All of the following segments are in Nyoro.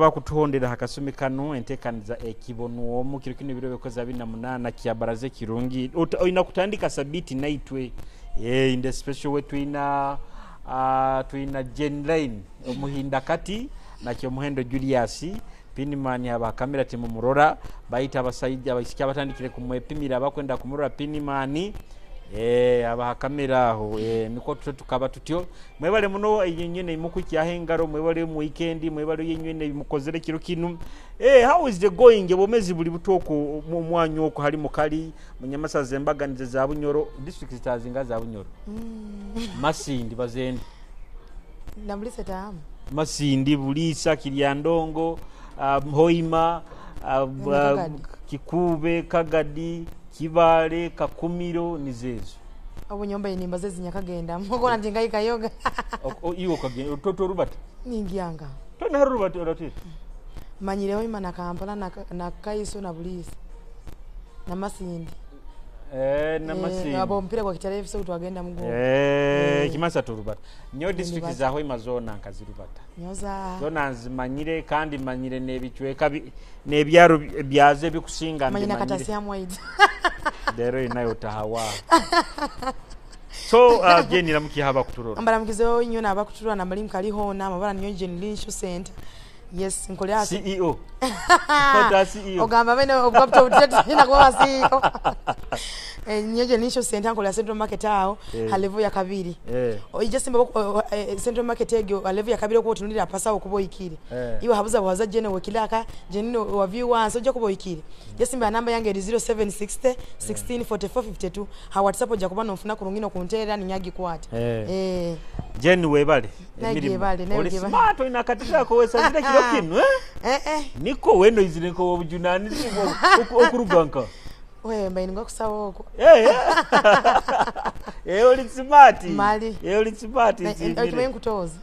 Bakutuhondera hakasumi kano entekaniza ekibonwomu kiro kino ebiro bikoze 28 kyabaraza kirungi olina kutandika sabiti naitwe in the special way twina twina Jane Line omuhinda kati nakyo Muhendo Julius Pinman aba kamera timumurora baita abasaija abaisiki abatandikire kumwepimira abakwenda kumurora Pinman abaha kamera aho niko tukaba tutyo mwebale muno yenyene mukukyaho engaro mwebale mu weekend mwebale yenyene mukozere kiro kinu. How is the going obomezi buli butoko mu oko hali mukali munyamasaza embaganize za Bunyoro district zitazinga za Bunyoro. Masindi bazende nambulise tamu Masindi Bulisa Kiryandongo Hoima Kikube Kagadi Kibale Kakumiro nizezo obunyomba inimba zezi nyakagenda mukona ndinga ikayoga iwo kagenda toto rubata ningianga tona rubata orati manyire Hoima na Kampala na Kaiso na Bulisa na Masindi na Masindi abo mpira kwa kitale FC utwagenda mugo kimasa turubata nyo district za Hoima zona nkazirubata nyoza zona nzimanyire kandi manyire nebichweka nebyaro byaze bikusinga manyire katasi amwaidi dero inayo tahawa. So Jane ramuki haba kuturora mbaramukizo inyo na abakuturora na malimu kaliho na mabara nyo Jane Lynch Center. Yes, nkolea CEO. Kota CEO. Ogamba bene obwapto utete na kuba CEO. Nyo Jane Lynch Center nkolea Central Market aho ha level ya kabiri. Oije simba Central Market egyo ha level ya kabiri ko tunulira pasa okubo ikire. Iwe habuza bwaza Jane wekilaka Jane wa viewers oje kubo ikire. Yes, simba namba yange 0760 16 44 52. Ha WhatsApp oja kuba nofuna kurungino kunterera ninyagi kwata. Jane webale. Emirimu. Oli smart oyina katira ko wesazire kiro kinu niko weno izire ko obujunanizibwa okuruganka we mbaini ngakusaba oko oli smart oli smart okimanyi nkutoza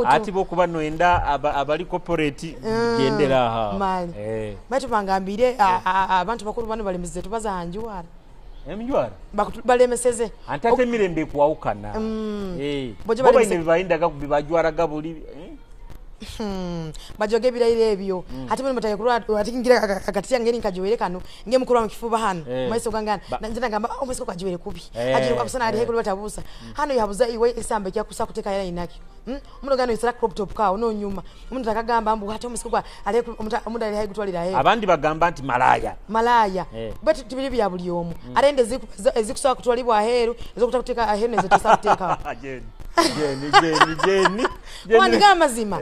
ati bokuba noenda abali corporate gendera aha mali batu bangambire abantu bakuru bano balemeze tubaza hanjuwara emjwara balemeseze antate mirembe kuwaukana boba ine bibaindaga kubibajwara gabuli bajoge biraire ebyo ate bino mutaye kurwa ati ngira akatiya ngeri nkajiwere kano nge mukuru wa kifuba hano maiso gangana nje nagamba omwesi ko kajiwere kubi ajiri kwakusana ari hekulu batabusa hano yabuza iwe isambe kya kusa kuteka yala inakyo omuntu gano isara crop top ka ono nyuma omuntu akagamba mbu hata omwesi kwa ale omuntu ali haigutwalira he abandi bagamba nti malaya malaya but tibiri bya buli omu arende ezikusoka kutwalibwa aheru ezokutaka kuteka aheru nezo kuteka Jeni kwandika amazima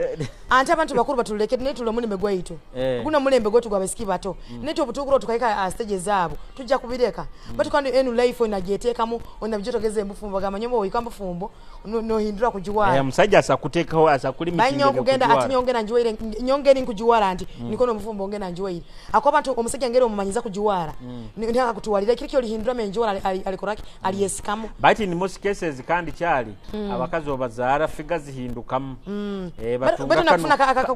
anti abantu bakuru batuleke netulo mulembe gwaitu kuna mulembe gwetu gwabasiki bato netu obutukuro tukaika stage zaabo tujja kubireka but kandi enu life onajetekamu onabijotogeze embufumbo gamba nyombo oyika mbufumbo no hindura kujiwara musajja asakutekaho asakulimi kinge kugenda ati nyongera njiwaire nyongeri nkujiwara anti nikono mbufumbo ongena njiwaire akwa abantu omusajja ngere omumanyiza kujiwara ndaka kutuwalira kirikyo lihindura menjiwara alikoraki aliesikamo but in most cases kandi kyali abakazi obazaara figa zihindukamu batunga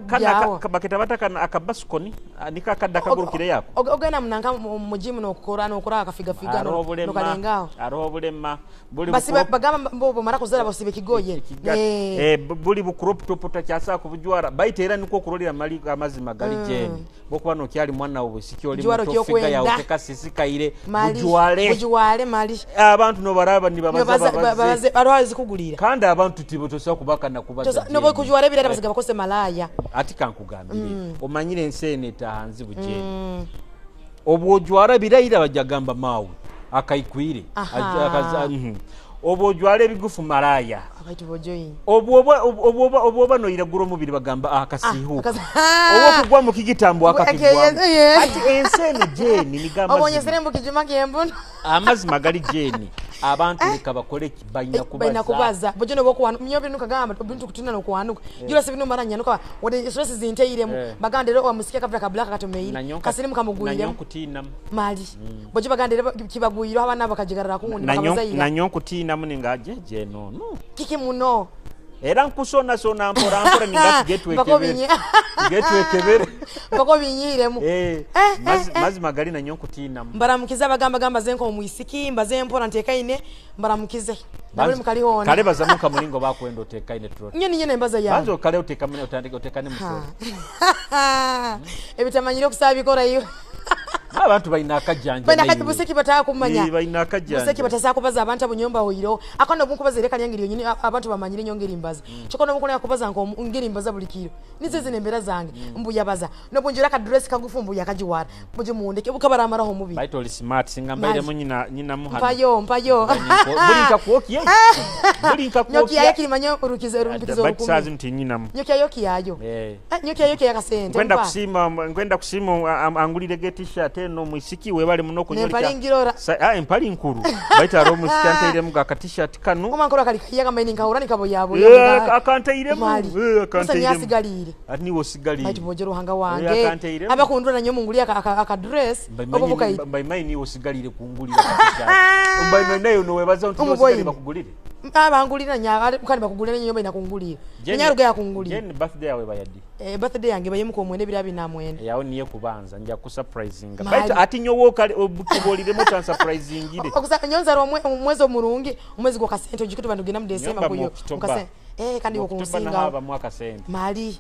kano baketa bataka akabasukoni nika akadda kagurukire yako ogenda munanka mu gym nokukora nokora akafiga figa no kalengao aroho bulema buli bagamba mbo mara kuzara basibe kigoye buli bu crop top takyasa kubujwara baita era niko kurolera mali amazima gali Jane bokuba no kyali mwana obusiki oli muto figa ya uteka sisikaire bujwale bujwale mali abantu no baraba ni babaza babaze barwazi kugulira kandi abantu tibo tosa kubaka na kubaza no bokujwara ebirara basiga bakose malaya ati kankugambire omanyire ensene tahanzi bujeni obwojwara birayira bajagamba mawe akaikwire akaza obwojwara ebigufu malaya abaitu bojoin obwoba noiragura omubiri bagamba akasihuka obwo kugwa mu kigitambo akakigwa ati ensene Jane nigamba obonyesere mu kijuma kyembuno amazima gali Jane abantu leka bakole baina kubaza bojono bokuwanu mnyobe nukagamba bintu kutina nokuwanuka jula sibino mara nyanuka wode stress zinteiremu bagande ro wamusikia kavira kabulaka katomeire kasirimu kamuguyire nanyo kutina mali bojo bagande kibaguyiro abana bakajigarara kundi bakabazaira nanyo kutina muninga jeje no kiki muno Era nkusonasona mpora mpora ninga Mpaka tugetwekebere. Mpaka obinyiremu. Mazima gali nanyo nkutiinamu. Mbaramukize abagamba gamba zenko omwisiki mbaze mpora ntekaine mbaramukize. Nabuli mukali hona. Kale bazamu kamulingo bakwenda otekaine trot. Nyeni nyene mbaza yawe. Banzo kale otekamune otandike otekane musoro. Ebitamanyire okusabikora iyo. Abantu balina akajanja. Balina akajanja buseki bataka kumanya. Balina akajanja. Buseki batasa kubaza abantu abunyomba hoiro. Akono bunkubaza ereka nyangiri yonyini abantu bamanyire nyongeri mbaza. Chokono bunkona kubaza nko ngeri mbaza buli kiro. Nize zine embera zange mbuya baza. Nobunjira ka dress kagufu mbuya kajiwara. Muje muundeke bukabara amaraho mubi. Baito oli smart singa mbaire mu nyina muhano. Mpayo mpayo. Buli nkakuoki. Buli nkakuoki. Nyoki yayo kimanyo urukize rumpikizo rukumi. Sazi mti nyina mu. Nyoki yayo kiyayo. Nyoki yayo kiyakasente. Ngwenda kusima angulire ge t-shirt eno mwisiki webale muno kunyolika. Empali ngirora. Empali nkuru. Baita ro musiki anteiremu ga t-shirt kanu. Oma nkora kali kayaga maini nkahura nikabo yabo. Akanteiremu. Akanteiremu. Asigalire. Ati niwo sigalire. Baita bojero hanga wange. Abakundura nanyo munguli aka dress. Obo bukayi. Mbai mai niwo sigalire kungulira ka t-shirt. Mbai nayo no webaza nti niwo sigalire bakugulire. Abangulira nya kandi bakugulira nyo baina kungulira. Nyaruga yakungulira. Jen birthday yawe bayadi. Birthday yange bayemuko omwene birabi na mwene. Yawo niye kubanza nja ku surprisinga. Baitu ati nyowo kale obukibolire mo surprisingire. Okusa nyonza ro omwezi omurungi, omwezi gwa kasente ojikutu bantu genda mu December kuyo. Mukase. Kandi okunsinga. Haba mwaka sente. Mali.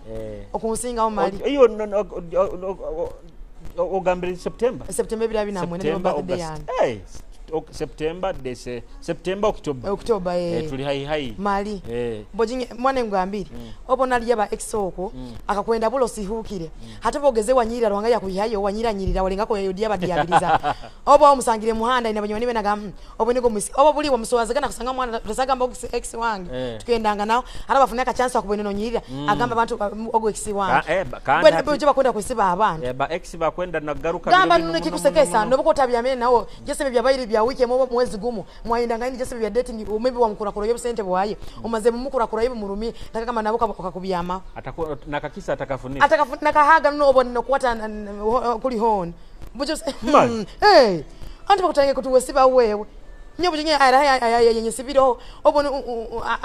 Okunsinga mali. Iyo ogambire September. September birabi na mwene birthday yange. September dese September October. October tuli hai hai. Mali. Mbojinye mwana ngambiri. Obona liya ba ex oko akakwenda bulo sihukire. Hata bogeze wanyirira rwanga yakuyihayo wanyira nyirira walengako yodia badiabiliza. Obo omusangire muhanda ina banyoni benaga obo niko musi obo buli wamuswazagana kusanga mwana tusagamba ex wange. Tukendanga nao hata bafunaka ka chance akubone nonyirira agamba abantu ogo ex wange. Kandi boje bakwenda kusiba abantu. Ba ex bakwenda nagaruka. Gamba nune kikusekesa noboko tabyamene nawo jese byabayiri bya wiki mo mwezi gumu mwayinda ngani jese bya dating maybe wamukura kura yobusente bwaye umaze mumukura kura yibe murumi ndakagamba nabo kakubyama atako nakakisa atakafunika atakafunika nakahaga no obone nokwata kuli hon bujo anti bakutange kutuwesiba wewe nyobo jenye ara yenye sibiro obone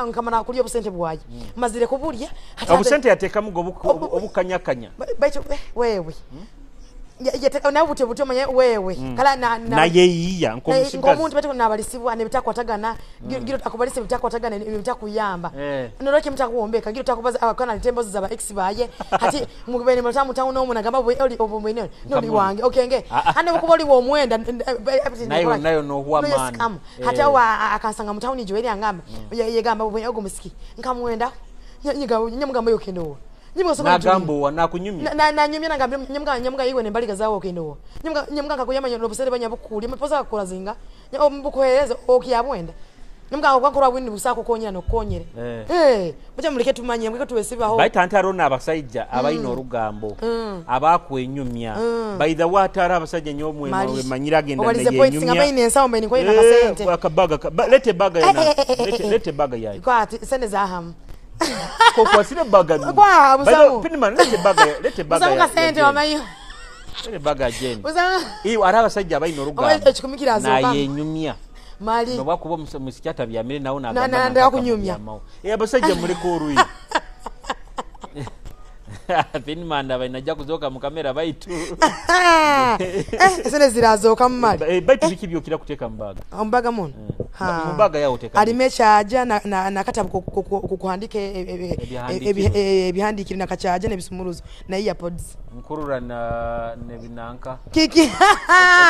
nkamana kuli obusente bwaye mazire kubulya obusente yateka mugo obukanyakanya baitu wewe yateka na bute bute manye wewe kala na yeyiya nkomusigazi ngomuntu bete nabalisibwa nebitakwatagana giro akubalise bitakwatagana nebitakuyamba noroke mutakuwombeka giro takubaza akana litembozi zaba ex baye hati mugibene mutamu town omu nagamba oli obumwene noli wange okenge ane bukuba oli womwenda nayo nayo no huwa man hati awa akansanga mutauni joeli angamba yegamba obumwene ogo musiki nkamwenda nyamugamba yokendo nagambo wanakunyumya na nyumya nagambira nyamuga nyamuga iwe nembaliga zawo okendo nyamuga nyamuga kakuyama nobusere banyabukuli mapoza akora zinga omubukuhereza okiyabwenda nyamuga akakora wini busako konyera nokonyere muja muleke tumanye muleke tuwesibaho baita antaro abasajja abayina orugambo abakwenyumya by the water abasajja nyomwe manyira agenda naye nyumya ngaba ine ensawo mbeni koyina kasente akabaga lete baga yana lete baga yayi kwa sente za hamu kwa sile baga kwa busamu pinima lete baga busamu kasente wamayo lete baga jeni busamu iyo araba sajja abayina orugambo naye nyumya mali no bakuba musikyata byamire nawo nagamba na kunyumya abasajja muleko oruyi Pinima ndaba inajja kuzoka mu kamera baitu sene zirazoka mu mali baitu biki byokira kuteka mbaga mbaga muno mbaga yawo teka alime chaja na katabu kukuhandike ebihandikire na kachaja nebisumuruzo na earpods nkurura na nebinanka kiki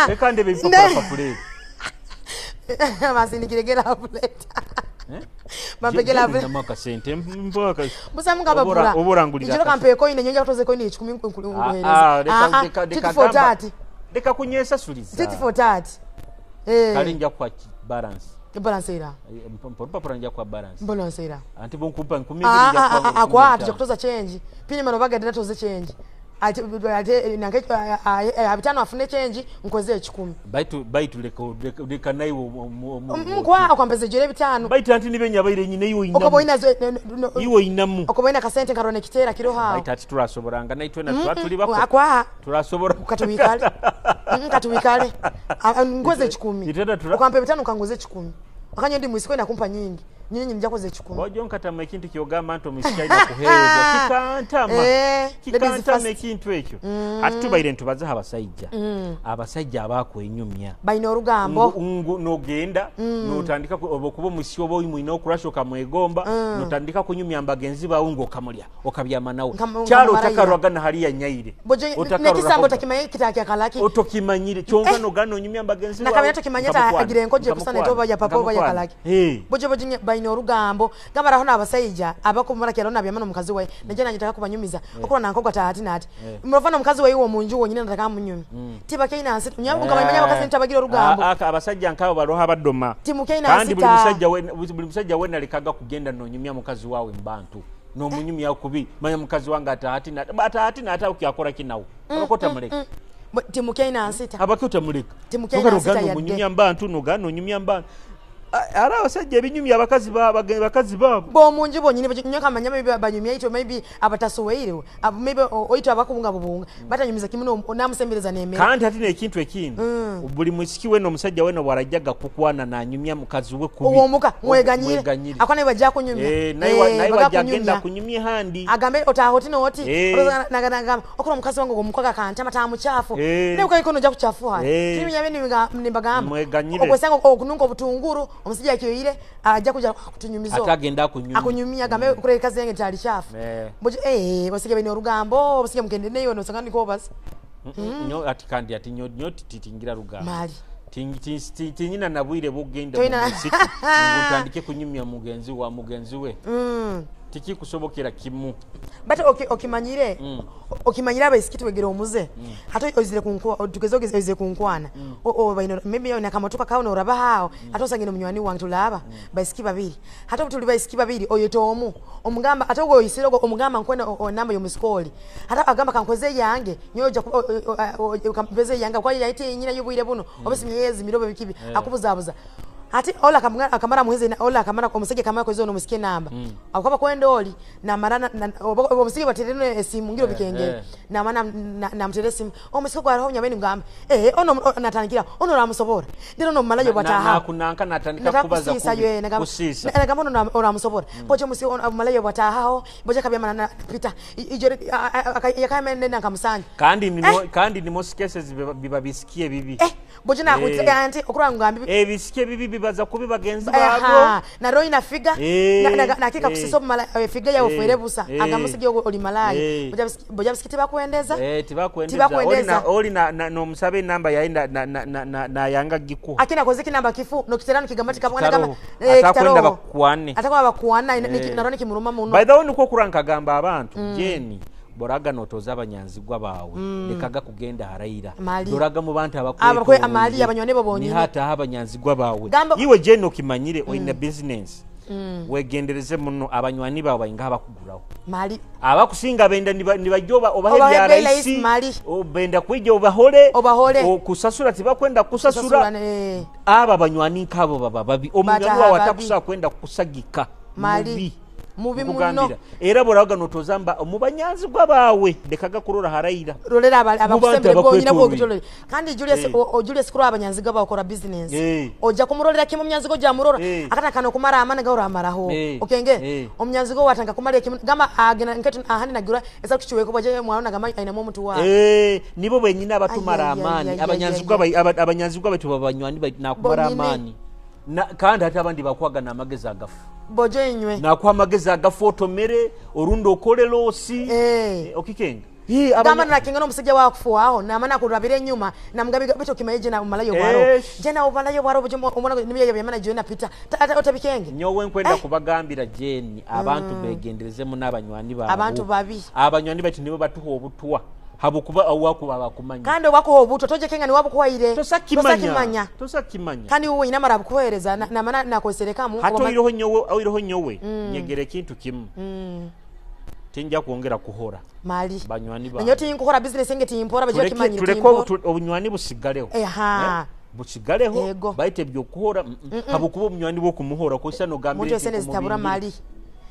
eka ndebe bipapura papure basindikire buleta bapegela buleta namaka sente mpaka busamu ngababura oborangulira njiro kampe coin nyonja kutoze coin 10 nkuhereza leka leka kunyesa suliza tit for tat kale nja kwa balance balance ira mpapura nja kwa balance balance ira anti bonkumpa nkumi nja kwa akwa ati kutoza change pini mano baga data toze change ate nange abitano afune change nkoze 10 baitu leka naiwo mkwa akwambeze jere bitano baitu anti nibenya baire nyine iwo inamu okoboina iwo inamu okoboina kasente karone kitera kiroha baitu ati turasoboranga naitwe na tuli bako akwa turasobora katuwikale katuwikale ngoze 10 okampe bitano kangoze 10 akanya ndi mwisiko inakumpa nyingi Nyine nja koze 10. Bojo nkatama ekintu kyogamba nti omusika alina kuheebwa kikantama. Kikantama ekintu ekyo. Ate tubaire ntubazeho abasajja. Abasajja abakwenyumya balina orugambo. Nogenda notandika oba okuba omusiki oba oyimwine okurasha okamwegomba, notandika kunyumya mbagenzi bawe ng'okamulya okabyama nawe. Kyalo otakarwagana hariya nyaire. Nekisambo otakimanye kitakya kalaki. Otokimanyire kyonka nogana onyumya mbagenzi bawe. Nakamenya tokimanye ta agira enkoje kusana etoba ya papa oba ya kalaki. Bojo bojo balina orugambo. Gamba raho n'abasajja abakumara kyalo nabyama n'omukazi we. Naje nanyitaka kubanyumiza. Okora nankoga taati nati. Murafana omukazi we iwo munju wonyine nataka munyumi. Tibakeina nsi nyangu kamanya abakazi ntabagira orugambo. Abasajja nkabo baroha abadoma. Timukeina nsi. Kandi buli musajja we nalekaga kugenda nonyumya mukazi wawe mbantu. Nomunyumya kubi manya mukazi wange ataati na ataati na ata ukyakora kinawo. Abakota muleka. Timukeina nsita. Abakota muleka. Timukeina nsita yadde. Munyumya mbantu nogano nyumya mbantu. Ara abasajja ebinyumya abakazi bakazi babo. Bo munju bonyine nyoka manya maybe banyumya ito maybe abatasuweire maybe oito abakubunga bubunga batanyumiza kimuno namusembereza nemere. Kandi ati nekintu ekindi buli musiki weno omusajja weno bwarajjaga kukwana nanyumya mukazi we kubi. Owomuka mweganyire. Akwana bajja kunyumya. Naye wajja agenda kunyumya handi. Agambe otahoti noti. Nagamba okora omukazi wange omukaga kantama ta muchafu. Ne ukayikono ja kuchafuha. Timunya bene nimbagamba. Okwesanga okununka obutunguru omusajja akiyoire ajja kuja kutunyumiza. Atagenda akunyumya. Akunyumya gambe kureka kazi yange tali chafu. Mboje basige bene orugambo, basige mukende neyo no sanga niko basi. Nyo ati kandi ati nyo nyo titingira rugambo. Mali. Tinyina nabwire bugenda mu musiki. Ngutandike kunyumya mugenzi wa mugenzi we. Tikikusobokera kimu. But okimanyire. Okimanyire abaisiki twegera omuze. Hato ozire kunkwa tugezo ozire kunkwana. O baino maybe ona kamotoka kawo no raba hao. Hato osangene munywani wange tulaba baisiki babiri. Hato tuli baisiki babiri oyeto omu. Omugamba hato goyisire omugamba nkwena namba yo muskoli. Hato agamba kankoze yange nyoja kampeze yange kwa yaite nyina yubwire buno. Obesi myezi mirobe bikibi akubuzabuza. Ati ola akamara muheze ola akamara omusege kamara kozo no musike namba. Akwaba kwenda oli na mara omusige batereno esimu ngiro bikenge. Na mana na mtere simu. Omusike kwa roho nyabeni ngamba. Ono natandikira ono ramusobora. Ndiro no malayo bataha. Na kunanka natandika kubaza kusisa. Na gamba ono ramusobora. Boje musike ono malayo bataha boje kabya na Peter. Ijo yakame nenda nkamusanya. Kandi ni most cases biba bisikie bibi. Boje na kutia anti okura ngambi. Bisikie bibi bibaza kubi bagenzi babo. Na roho ina figa na hakika kusiso figa ya ofuere busa agamusige oli malaya. Boja bisikiti bakuendeza. Tibakuendeza. Oli na no musabe namba yaenda na yanga gikuha. Akina koziki namba kifu no kiterano kigamati kabwana kama atakwenda bakuane. Atakwenda bakuana na roho kimuruma muno. By the way niko kuranka gamba abantu Jeni boraga notoza abanyanzigwa bawe lekaga kugenda haraira doraga mu bantu abakwe amali abanywane bo bonyine ni hata abanyanzigwa bawe iwe Jeni okimanyire oyina business wegendereze muno abanywani bawe bayinga abakuguraho mali abakusinga benda nibajoba obahe bya raisi obenda kwijja obahole okusasura tibakwenda kusasura aba banywani nkabo baba babi omunywani wawe atakusa kwenda kusagika mali mubi muno era boraga notozamba omubanyanzigwa bawe lekaga kurora haraira rolera abakusembere bonyine bwogitolere kandi Julius Julius kurora abanyanzigwa bakora business oja kumurolera kimwe omunyanzigwa ja murora akata kano kumara amana gahora amaraho okenge omunyanzigwa watanga kumara kimwe gamba agena nketu ahandi nagura esa kuchiweko baje mwana gamba aina mu mutu wa nibo benyine abatumara amani abanyanzigwa betu babanywani nakumara amani kandi hata abandi bakwaga namagezi agafu boje inywe nakwa amagezi agafu otomere orundo okole losi okikenga gamba nakinga n'omusajja wakufuaho namana kurabira enyuma namugabiga bito kimaye na malayo bwaro jena obalayo bwaro boje omwana nibiye byamana jena Peter otabikenge nyowe nkwenda kubagambira Jeni abantu begenderezemu n'abanywani baabo abantu babi abanywani bati nibo batuha obutwa habukuba awakuba bakumanya kandi wakuha obutwa toje kenga ni wabukuwaire tosakimanya tosakimanya kandi wowe inamara bukuhereza namana nakoserekamu hato oyiroho nyowe nyegere kintu kimu tinja kuongera kuhora mali banywani ba nyote nkuhora business nge timpora baje kimanyire tuleko obunywani busigaleho busigaleho baite byo kuhora habukuba obunywani bwo kumuhora kosa no gambire muntu sene zitabura mali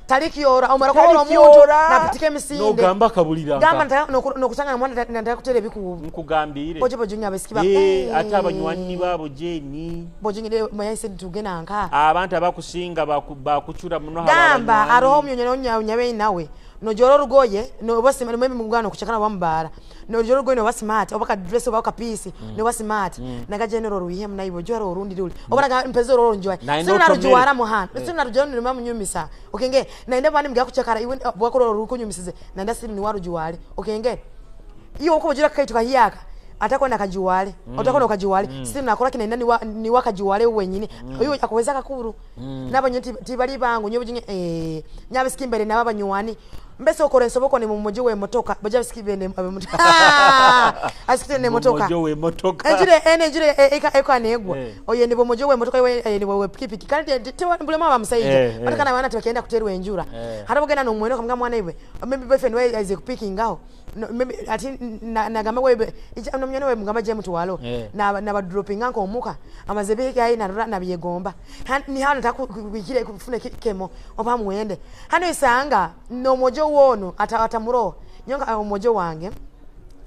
Talikyora omara kuhora omuntu napitika emisinde nogamba kabulira gamba nokutanga mwana nataka kutera ebikubu nkugambire boje bojunya abasiki ba ate abanywani babo jeni bojingire mayise tugena nka abantu abakusinga bakuchura muno gamba aroho myonyo nyabe nawe nojoro rugoye no basi mwe mugano kuchakana wambara nojoro rugoye no smart oba ka dress oba ka piece no smart naga general ruihe mnaibo joro orundi ruli oba naga mpezo roro njwa sina rujuwara muhana sina rujuwara ni mamunyumisa okenge naenda bani mga kuchakara iwe bwakoro rukunyumisize nanda siri ni warujuwale okenge iyo uko bujira kaitu kahiyaka atakwenda kajuwale utakwenda kajuwale siri nakora kinaenda ni wakajuwale wenyine uyu akaweza kakuru nabo tibali bangu nyobo jinge nyabe naba banywani mbese okora ensoboko ni mumuji we motoka baja bisikibende motoka asikite ne motoka mumuji we motoka enjire ene enjire eka eka negwa oye ni mumuji we motoka we ni we pikipiki kandi tewa mbulema ba musaija batakana bana twakienda kuterwa enjura hata bogenda no mwene kamga mwana iwe maybe boyfriend we is picking aho maybe ati nagamba we no mnyone we mugamba je mutwalo na na dropping anko omuka amazebe kai na na byegomba ni hano takwikire kufune kemo oba muende hano isanga no mojo wono atamuro nyonga omojo wange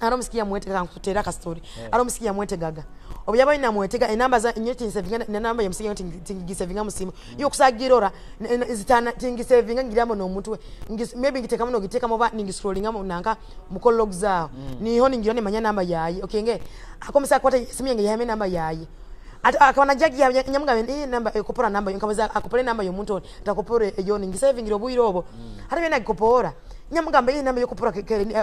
aromsikia mwete kankutera ka story aromsikia mwete gaga obyaba ina mwetega enamba za nyeti sevinga na namba ya msikia tingisevinga musimu yo kusagirora zitana tingisevinga ngiramo no mutwe maybe ngiteka muno giteka moba ningiscrollinga nanka mukolog zao niho ningirone manya namba yayi okenge akomsa kwata simu yange yame namba yayi akabona jagi ya nyamuga namba ekopora namba nkabaza akopore namba yomuntu takopore eyo ningisevingira obuyiro obo hata bena gikopora nyamugamba iyi namba yokopora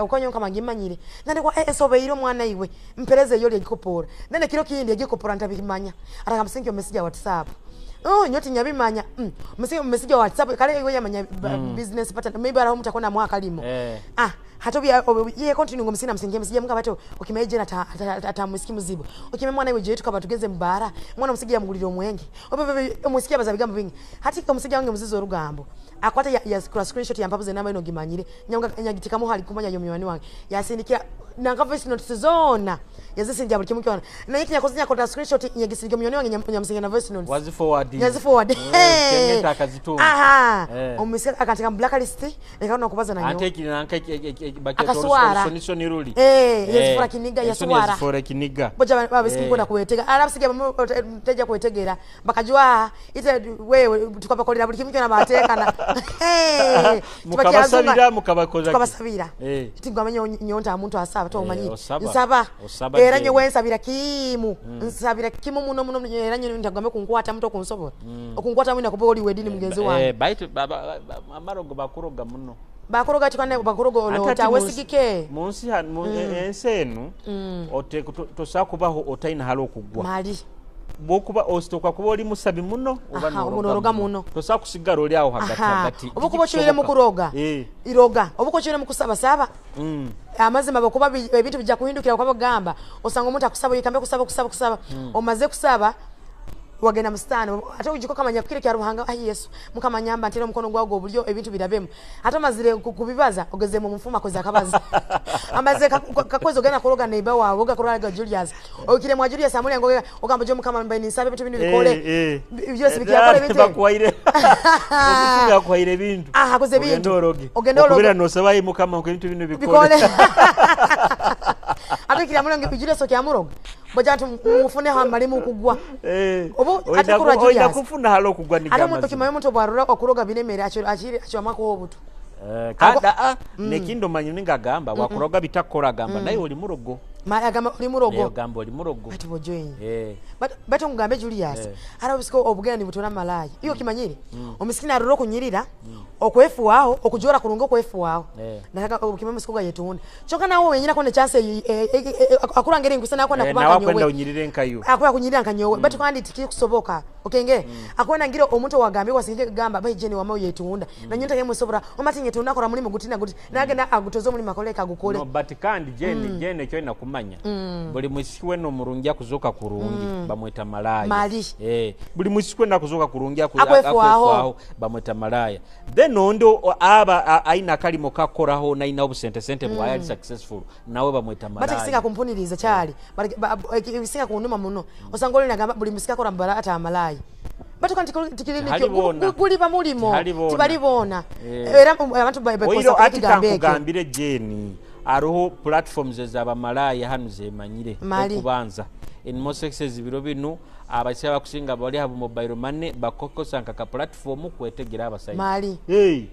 okonyo kama ngimanyire nande kwa esobeiro mwana iwe mpereze yo lyegikopora nande kiro kindi yegikopora ntabimanya atakamusingi message ya WhatsApp oh nyoti nyabimanya msingi message ya WhatsApp kale iwe yamanya business partner maybe araho mutakona mwaka limo hatobya ye continue ngomsina msingi message mugamba bato okimeje na atamusiki muzibu okime mwana iwe jetu kaba tugeze mbara mwana musigi yamugulira omwenge obe omusiki abaza bigambo bingi hati omusigi wange muzizo orugambo akwata ya screenshot ya mpabuze namba ino gimanyire nyanga nyagitikamo hali kumanya yo mywani wange yasindikira nanga voice notes zona yazisinja buli kimu kyona naye kinyakozi nyakota screenshot nyagisinga mywani wange nyamusinga na voice notes wazi forward yazi forward kengeta akazitunga aha omusika akatika blacklist nikaona kubaza na nyo ante kinanka baketoro soni ruli yazifura kiniga yaswara yazifura kiniga boja babisikia kwenda kuwetega arabisikia mteja kuwetegera bakajua ite wewe tukabakolera buli kimu kyona bateka na mukabasabira mukabakoza tukabasabira tingwamenya nyonta muntu asaba to omanyi nsaba era nyewe nsabira kimu nsabira kimu muno muno era nyewe ntagame kunkwata mtu okunsobola okunkwata mwina kuba oli wedini mugenzi wange baitu amarogo bakuroga muno bakoroga chikane bakoroga olota wesigike munsi ensi enu tosakubaho otaina halo okugwa mali bokuba ositoka kuba oli musabi muno oba noroga muno tosa kusigara oli awo hagati hagati oba kuba okyolere mu kuroga iroga oba okyolere mu kusaba saba amazima bakuba ebintu bijja kuhindukira kwa bagamba osanga omuntu akusaba yikambe kusaba kusaba kusaba omaze kusaba wagenda mustani ate ujiko kamanya kukire kya ruhanga ayi Yesu mukamanyamba ntero mukono gwago obulyo ebintu birabemu ate mazire kubibaza ogeze mu mfuma koza kabaza amaze kakozo gana kuroga neiba wawe oga kuroga Julius okire mwa Julius amuli ngo ogamba jo mukama mbaye ninsabe ebintu binu bikole byose bikiyakole bite bakwaire obisiga kwaire bintu aha koze bintu ogenda oroge okubira no sabayi mukama ngo ebintu binu bikole ate kira mulange Julius okyamuroga boja mufune hamalimu kugwa obo ate kurwa Julius oida kufuna halo kugwa ni gama ate muntu kimaye muntu bwarura okuroga binemere achiri acho amako obutu kada nekindo manyi ngagamba wakuroga bitakora gamba naye oli murogo agamba oli murogo naye gamba oli murogo ati bojoin but ngugambe Julius ara obisiko obugenda ni butona malayi iyo kimanyire omisikina aruro kunyirira okwefuaho okujora kurunga okwefuaho nataka okimama sikoga yetunda choka nawo wenyina kone chance akurangere ngusana akona kubanga nyowe nawe kwenda unyirire nkayo akwa kunyirira nkanyowe but kandi tiki kusoboka okenge akona ngira omuntu wagambe wasinje gamba bayi jeni wamayo yetunda na nyonta yemwe sobora omati nyetunda akora mulimo gutina guti nagenda agutozo mulimo akoleka gukole no but kandi jeni jeni kyo inakumanya buli mwisiwe no murungi akuzoka kurungi bamweta malaya buli mwisiwe nakuzoka kurungi akwefuaho bamweta malaya then ondo aba aina kalimo kakoraho na ina obusente sente bwa yali successful nawe bamweta malaya bati kisinga kumpuniriza kyali kisinga kunuma muno osanga oli nagamba buli musika kora mbala ata malaya Batuka nti guliba mulimo tibali bona era abantu baikosa ati kankugambire Jane aroho platforms ez'abamalaya hanu zemanyire okubanza in most cases biro binu abaisha bakusinga bali habo mobile money bakokosa nka ka platform kwetegera abasajja mali hey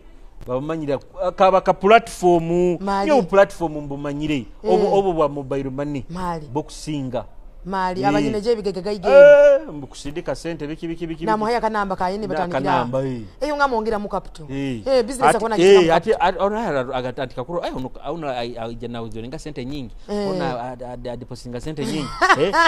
babamanyira kaba ka platform yo platform mbumanyire obo bwa mobile money bokusinga mali abanyine je bigega gaige mbukusindika sente biki biki biki na muhaya kanamba kayini batandikira eyo ngamongera mu capital business akona kitu ati ona agati kakuru ona aija uzorenga sente nyingi ona depositinga sente nyingi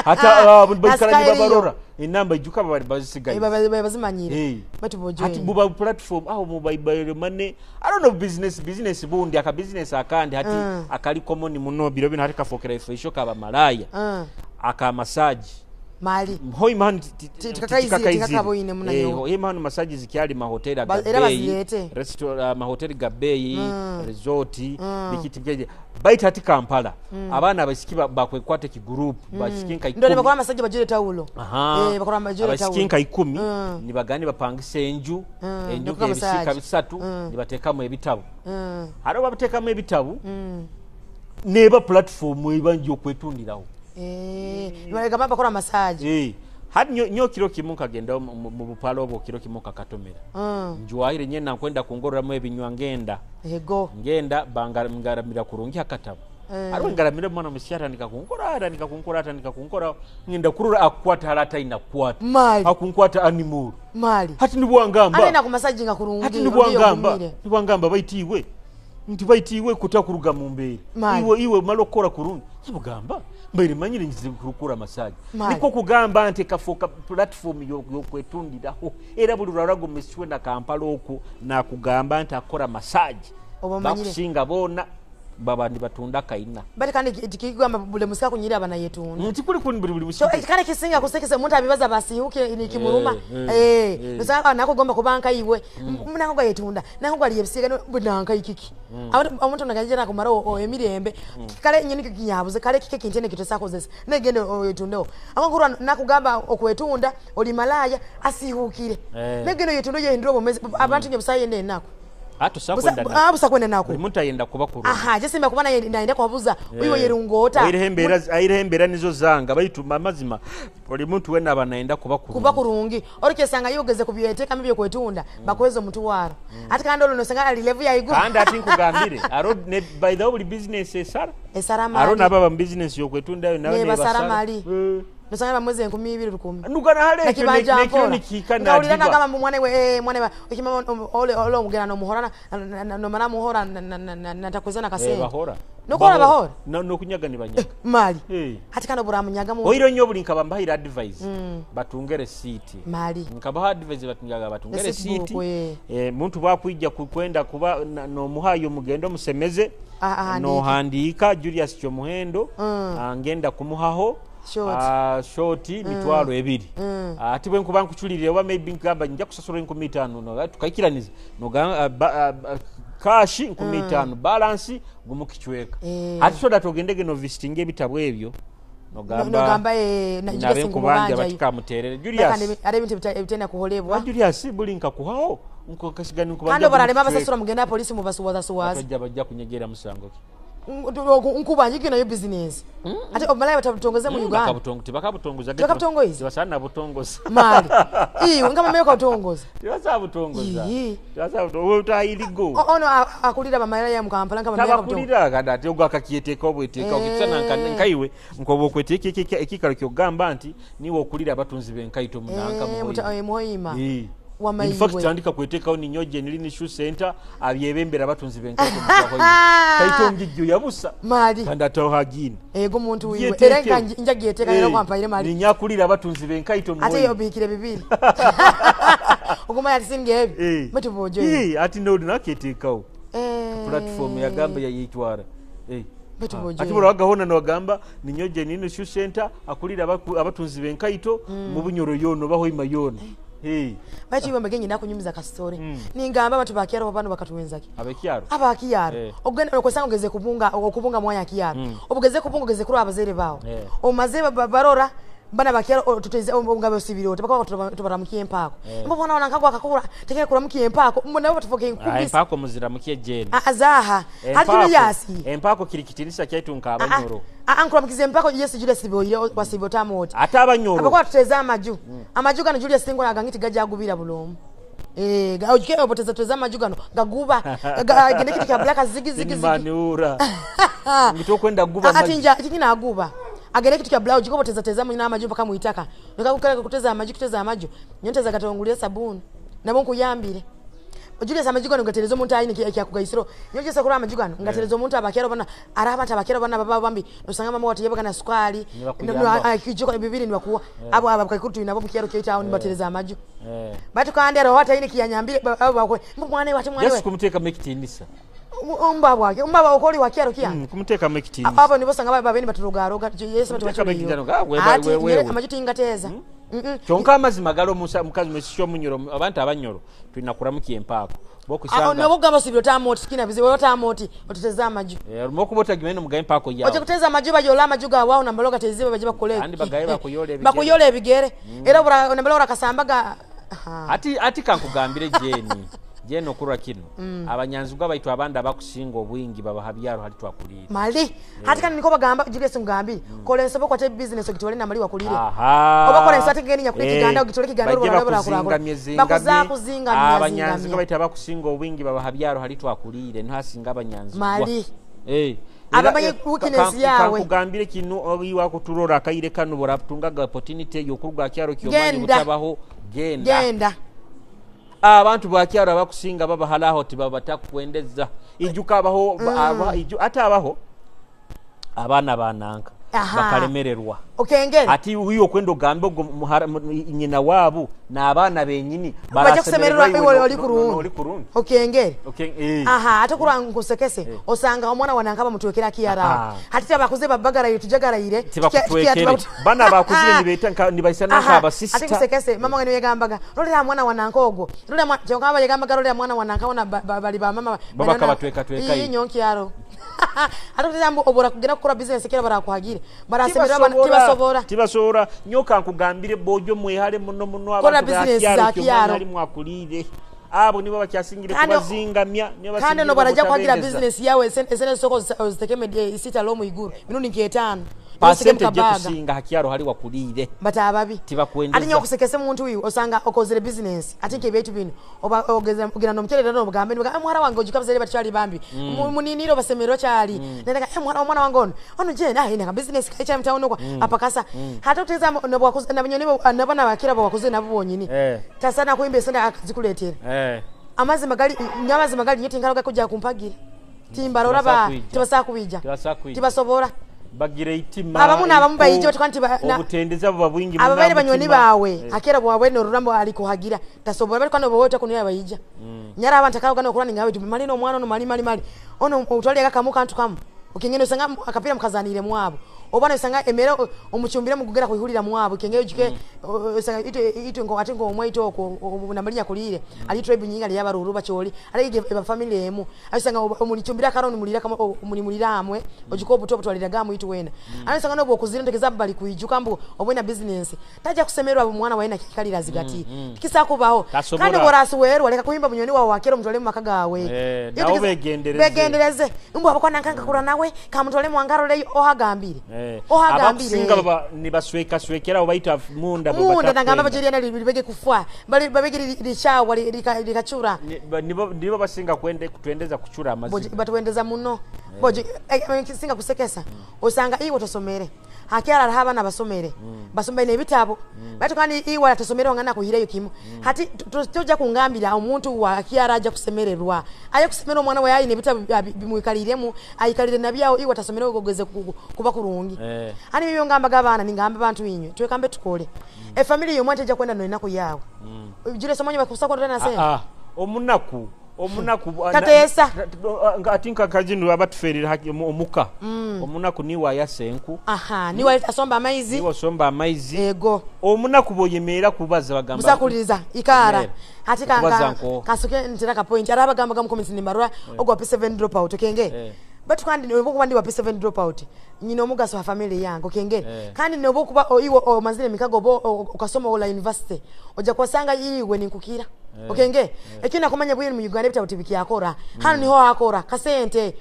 hata baikara ni babarora inamba ijuka bari bazisigaye bazimanyire batu bojo ati buba platform aho mobile money I don't know business bundi aka business akandi hati akali common muno biro bino hati kafokera ifisho kaba malaya aka massage mali hoi man tikakaizire hoi man massage zikyali mahoteli agabeyi restaurant mahoteli gabeyi resort bikiti byeje baita hati Kampala abaana abasiki bakwekwata ki group basiki nka 10 ndo bakora massage bajire tawulo bakora majire tawulo abasiki nka 10 nibagani bapangise enju ebisika bisatu nibatekamu ebitabo haro babatekamu ebitabo neba platform ebanje okwetundirawo nibalega bakora massage hadi nyo kiro kimu kagenda mu bupalo obwo kiro kimu kakatomera njwaire nyena nkwenda kungorora ebinywa ngenda ego ngenda bangaramira kurungi akatabo ariwe ngaramira mwana musiara nika kunkora ngenda kurura akwata halata inakwata akunkwata animal mali hati nibwangamba anena ku massage nga kurungi hati nibwangamba baitiwe nti baitiwe kutakuruga mu mbere iwe malokora kurungi kibugamba mbere manyire ngize kurukura massage niko kugamba nti kafoka platform yokwetundiraho era buli lwarago mesiwe na Kampala oku na kugamba nti akora massage bakusinga bona babandi batunda kaina bali kandi tikigamba bule musika kunyira abana yetunda nti kuli kuni buli musika so kandi kisinga kusekese muntu abibaza basihuke ni kimuruma nosanga nakugomba kubanka iwe munako yetunda nako gwali yebisiga bunanka ikiki abantu nagajira nakumara emirembe kale nyini kinyabuze kale kike kintene kitosakozesa negende yetundeho akongurwa nakugamba okwetunda oli malaya asihukire negende yetunde yehindira obomezi abantu nyebusaye nako ato sakwenda abusa kwenda nako muntu ayenda kuba kuru aha jesimba kubana naenda kwabuza uyo yerungota aire hembera nizo zanga baitu mazima oli muntu wena abanaenda kuba kuru kuba kurungi orikesanga yogeze kubyeteka mibyo kwetunda bakweza omuntu waro ati kandi olo nosanga ali level ya igu kandi ati nkugambire aro ne by the way buli business esara mali aro nababa business yokwetunda yo nawe ne basara mali nosanga bamweze 2010 nugana hale ekyo nikika na ngawulira nagamba mwana we mwana we ekimama ole ole omugera no muhorana no mana muhora natakweza kasente bahora nokora bahora no kunyaga ni banyaga mali hati kandi buramunyaga mu oiro nyo buli nkabambahira advice batunge receipt mali nkabaha advice batungaga batunge receipt muntu bakwijja kukwenda kuba no muhayo mugendo musemeze no handika Julius Kyomuhendo ngenda kumuhaho shoti mitwalo ebiri ati bwe nkuba nkuchulirire oba maybe nkamba nja kusasula 15 no tukaikiraniza no kashi 15 balance gumukichweka ati soda togendege no visiting ebitabo ebyo nogamba nabe nkubanja batikamuterere Julius ari ebintu ebitenda kuholebwa Julius buli nkakuhao nkokasigani nkubanja kandi baralema basasura mugenda polisi mubasuwaza suwaza bajja bajja kunyegera musango ki nkuba nyiki nayo business ate omalaya batabutongoze mu Uganda tibakabutongoza tibakabutongoza tibasana butongoza mali iwe ngama meyo kabutongoza tibasabutongoza tibasabutongoza utayiligo ono akulira bamalaya mu Kampala ngama meyo kabutongoza tabakulira kada ate ogwa akakiyeteeka obweteeka okitsana nkaiwe nkobo okweteeka ekikalo kyogamba nti niwe okulira abatunzi benkaito munanka muhoima In fact andika kwetekawo ninyoje nilini shoe center abyebembera abatunzi benkaito kaito ngijjo yabusa mali kandi ataho hagini ego muntu wiwe era njagiye teka era kwampaire mali ninyakulira abatunzi benkaito ate yobikire bibiri oguma yatisinge ebi mutubojo ati ndo naketekawo platform yagamba yayitwara ati buragahona nogamba ninyoje nini shoe center akulira abatunzi benkaito mu bunyoro yono baho imayona Bachi iwe magenyi nakunyumiza kasitore ningamba abantu bakyaro bano bakatuwenzaki abekyaro abakyaro ogenda okwesanga ogeze kubunga okubunga mwanya kyaro obugeze kubunga ogeze kuri abazere bawo omaze barora Bana bakyalo tuteze ongabe osibire ote bakaba tubaramukiye empaako. Mbo bona wanakagwa akakura tekeye kuramukiye empaako mbo nabo batufoke Ah, enkubisi. Empaako muziramukiye Jane. Azaha hati Julius. Empaako kiri kitinisa kyaitu nk'abanyoro. Ankuramukize empako yes Julius boyire wasibe otamu oti. Ate abanyoro Abakuba tuteze amaju. Amaju gano Julius tingo agangiti gajja agubira bulomu. Eh, ojike oboteza tuteze amaju gano gaguba. Gende kitu kya black zigi zigi zigi. Nimaniura ngitokwenda guba. Ati nja kikina aguba. Agere kitu kya black ojike oboteza teza mu amaju mpaka muitaka. Nikakukera kuteza amaju kuteza amaju. Nyonteza katongulia sabuni. Nabo nkuyambire. Julius amaju gano ngatereza omuntu ayine kyakugaisiro. Nyoje kura amaju gano ngatereza omuntu abakyaro bana araba abakyaro bana baba bambi nosanga mama watu yabaga na sukali. Nibakuyamba. Kijiko bibiri nibakuwa. Abo aba kaikuru nabo mukyaro kyaita aho nibatereza amaju. Batu kandi aro hata ine kiyanyambire abo bakwe. Mbu mwana wati mwana Just we. kumuteekamu ekitinisa. Umba bwake umba okoli wa kyaro kya. Kumuteekamu ekitinisa. Abo nibo sanga babeni baturogaroga Yesu batu Muteekamu bachuliyo. ekitinisa, ah, Ati wewe. amaju tingateza. Kyonka amazima gali omukazi mwesisi omunyoro abantu abanyoro tulina kuramukiya empaako bokusanga. Nobo gamba sibiro tamoti kina bizibu tamoti otuteza amaju. Oluma okuba otagimanyi nomugaye empaako Oje yawe. kuteza amaju bayola amaju gawawo nambalo gatezibe baje bakole. Andi bagaye bakuyola ebigere. Bakuyola ebigere. Era bura nambalo rakasambaga. Aha. Ati kankugambire Jane Jane okurwa kino abanyanzigwa baitu abandi abakusinga obwingi babaha byaro hali twakulire. Mali. Hati kandi niko bagamba Julius ngambire. Kola ensobo kwate business ogitwale namali wakulire. Aha. Oba kola ensobo ate ngeni kiganda ogitwale kiganda Bajje olwo bakuzingamye zingamye. Bakuza kuzingamye Abanyanzigwa zingamye. baitu abakusinga obwingi babaha byaro hali twakulire niho hasinga abanyanzigwa. Mali. Abamanyi weakness yawe. Kankugambire kino iwa kuturora akaire kano boratungaga opportunity yokuruga kyaro kyomanyi Genda. butabaho genda. Genda. Abantu bakyaro abakusinga babahalaho tibabatakwendeza ijuka abaho ate abaho abaana bananka bakalemererwa. Okengere. Ati uyo okwenda ogambe ogwo nyina waabo n'abaana benyini Bajja kusemererwa iwe oli kurungi. Oli kurungi. Okengere. Okay. Aha, ate kurwa nkusekese osanga omwana wananka bamutwekera kiyara. Hati tabakuze babagaraire tujagarayire. Tibakutwekere bana bakuzire nibeeta nibaisana Aha, nk'abasista. Ate kusekese mama wene yegambaga rolera mwana wananka ogwo rolera mwana kyonka aba yegambaga rolera mwana wananka ona bali ba mama. Baba kabatwekatweka iyi nyonkyaro ate kuteza mbu obora kugenda kukora business kera barakuhagire barasemerera bana tibasobora. Tibasobora nyoka nkugambire bojo mwehale muno muno. Kora Abantu business bakyaro za kyaro. ali mwakulire abo nibo bakyasingire kubazingamya nibo Kandi basingire no barajja kuhagira obutabendeza. business yawe esente soko ozitekeme isita lo muiguru mirundi nk'etaano. Pasente Nosige mu kabaga. kusinga hakyaro hali wakulire. Batababi. Tibakwendeza. Ate nyokusekese muntu uyu osanga okozere business ate nke bino oba ogeza ogera no mchere no obugambe nibuga muhara wange ojuka bazere batyali bambi. Muniniro basemero kyali nendeka muhara omwana wange ono ono je na ina business kaicha mtaono kwa apakasa hata uteza no bwakuze na binyoni nabana bakira bwakuze nabo bonyini. Tasana kuimba esenda akazikuletera. Amazima gali nyamazima gali nyeti nkaloga kujja kumpagira timbarora ba Tibasakwija. tibasakwija. Tibasakwija. Tibasobora. Bagira eitima. Abamu n'abamu iko, bayije batuka nti obutendeza buba bwingi ababaire muno banyoni mutima. bawe akera bwawe norurambo alikuhagira tasobora bariko no bowe takunira bayija nyara abantu akaloga no kurani ngawe mali no mwana no mali mali mali ono utwali akakamu kantu kamu okengene osanga akapira mukazanire mwabo oba nosanga emere omuchumbire mugugera kuihulira mwabo kengene ojike osanga ite ite ngo ate ngo omwaito oko namalinya kulire ali tribe nyinga ali yabaruru bacholi ali ige eba family emu asanga omulichumbira karoni mulira kama omulimulira amwe ojiko obuto obutwalira gamu itu wena asanga nobo okuzira ntekeza bali kuijuka mbu obwena business taja kusemerwa mwana waina kikalira zigati kisa kubaho. Tasobora. Kandi borasuwerwa leka kuhimba munyoni wawe wakero mutwale mu maka gawe. Nabo begendereze. Begendereze mbu abakwana nkanka kura nawe kamutwale mwangaro leyo ohagambire. Ohagambire. Abakusinga baba nibaswekaswekera abo bayita munda bo munda nangamba batakwenda. Bajeriana libege kufwa bali babege lichawa likachura. Nibo basinga kwende kutwendeza kuchura amazima. Batuendeza muno boje singa kusekesa osanga iwe tosomere hakyala haba nabasomere basomere ebitabo batu kandi iwe atasomere wangana kuhireyo kimu hati toja kungambira omuntu wa kyara aja kusemererwa aje kusemera omwana we ayine ebitabo bimuikaliremu ayikalire nabyawo iwe atasomere ogogeze kuba kurungi. Ani bibyo ngamba gabana ningamba bantu inywe twekambe tukole e family yo mwante ja kwenda no inaku yawe jule somonye bakusa kwa ndana sema. Ah, ah, omunaku omunaku Tateesa. Ati nkakazinu abatuferera omuka omunaku niwe ayasa enku. Aha niwe asomba amaizi. Niwe osomba amaizi. Ego. Omunaku bwoyemeera kubaza bagamba musakuliriza ikara Yemeera. Hati Kubaza nko. kasuke ntera ka point araba gamba gamu comments nimbarura ogwa P7 drop out okenge. Batu kandi noba kuba ndi wa P7 dropout, nyina omugaso wa family yange, okengere. Eh. Kandi noba kuba iwe omazire emikago oba okasoma ola university, ojja kwasanga iwe ninkukira. Eh. Okenge, ekina kumanya bwini mu Uganda ebitabo tibikyakora. Hano niho akora kasente.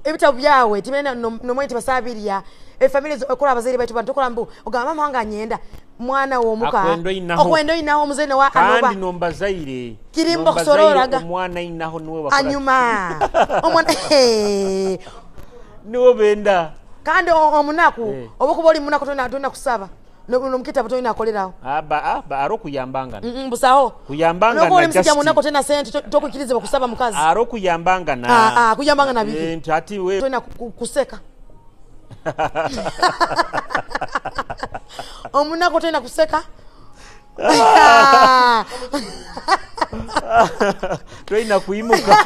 Ebitabo byawe tibena no mwenti basabirya. E family zo okora abazaire baitu bantu okora mbu ogamba mama wanga anyenda mwana womuka. Akwendo inaho. Akwendo inaho muzee wa kandi anoba. nombazaire. Kirimbo Nombazaire kusororaga. Omwana inaho niwe wakora. Anyuma. Omwana Niwe benda. Kandi omunaku Eh. oba kuba oli munaku tolina kusaba. Nomukitabo tolina akoleraho. Aba aba aro kuyambangana. Busaho. Kuyambangana Nokuba oli musajja just munaku tolina sente tokukkirizibwa kusaba mukazi. Aro kuyambangana. Kuyambangana biki? Nti ati we tolina kuseka. Omunaku tolina kuseka. Tolina kuyimuka.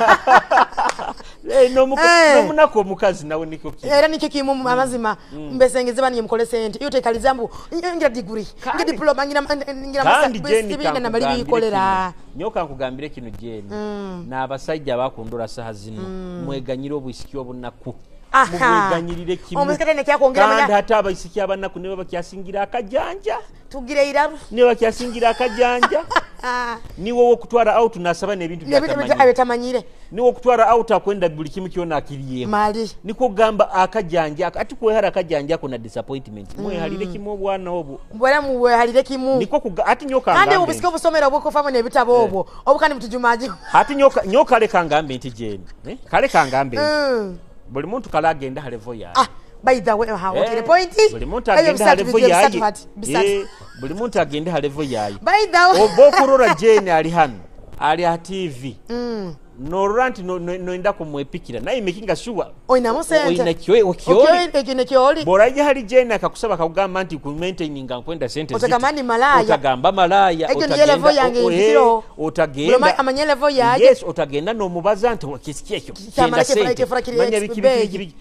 N'omunaku omukazi nawe nikyo kimu. Era nikyo kimu mu amazima. Mbesengeze bani mukole sente. Iyo tekaliza mbu, ngira degree, ngira diploma, ngira Kandi master, Jenny sibinga na bali kankugambire bikolera. kino. Nyoka nkugambire kino Jenny. N'abasajja bakundura saha zino. Mweganyire obwisiki obunaku. Mubweganyirire kimu. Omusika tene kyakongera Kandi manya. hata abaisiki abanaku nibo bakyasingira akajanja. Tugire iraru. Nibo bakyasingira akajanja. Niwe wokutwara out nasaba n'ebintu N'ebintu byatamanyire. byatamanyire. Niwe wokutwara out akwenda buli kimu kyona akiriyeho. Mali. Niko gamba akajanja ati kwehara akajanja ako na disappointment. Mwehalire kimu obwana obwo. Mbwera mwehalire kimu. Niko kuga, ati nyoka Kandi ngambe ubisike nti. obusomero obwo kofamu n'ebitabo obwo. Obwo kandi mutujumaji. Ati nyoka leka ngambe nti Jane. Kale kangambe nti. Buli muntu kala agenda ha level yaye. By the way, how okay, the point? Buli muntu Ebyo agenda ha bisatu level bigiye yaye. bisatu bati, bisatu. Buli muntu agenda ha level yaye. By the way. Oba okurora Jane ali hano, ali ha TV. Norora nti noenda kumwepikira. Naye making sure Oyina sente. Oyina kyo, okyoli. Okyoli, ekyo ne kyoli. Bw'olajja hali Jane akakusaba akakugamba nti ku maintaining nkwenda sente ziti. Otagamba ni malaya. Otagamba malaya, Ekyo niyo level yange empikiro. otagenda. Buli amanye level yaye. Yes, otagenda n'omubaza nti kisiki ekyo. Kyamala Kyenda kyefula sente. kyefula kiri Manya ex biki, big. biki, biki.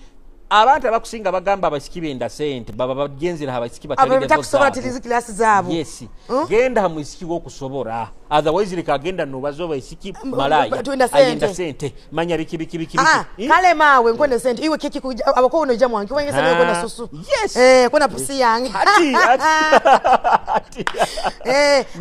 Abantu abakusinga bagamba abasiki benda sente, baba bagenzera abasiki batali Abo level batakusobola zaabwe. tirizi class zaabwe. Yes. Genda ha mwisiki wokusobola. Otherwise leka agenda nobaza abaisiki malaya. Twenda sente. Ayenda sente. Manya biki, biki, biki, biki. Kale mawe nkwenda sente. Iwe kiki kuja, abako uno jamu wange. Kiwange sente kwenda susu. Yes. Kwenda pusi yange. Ati, ati. Ati.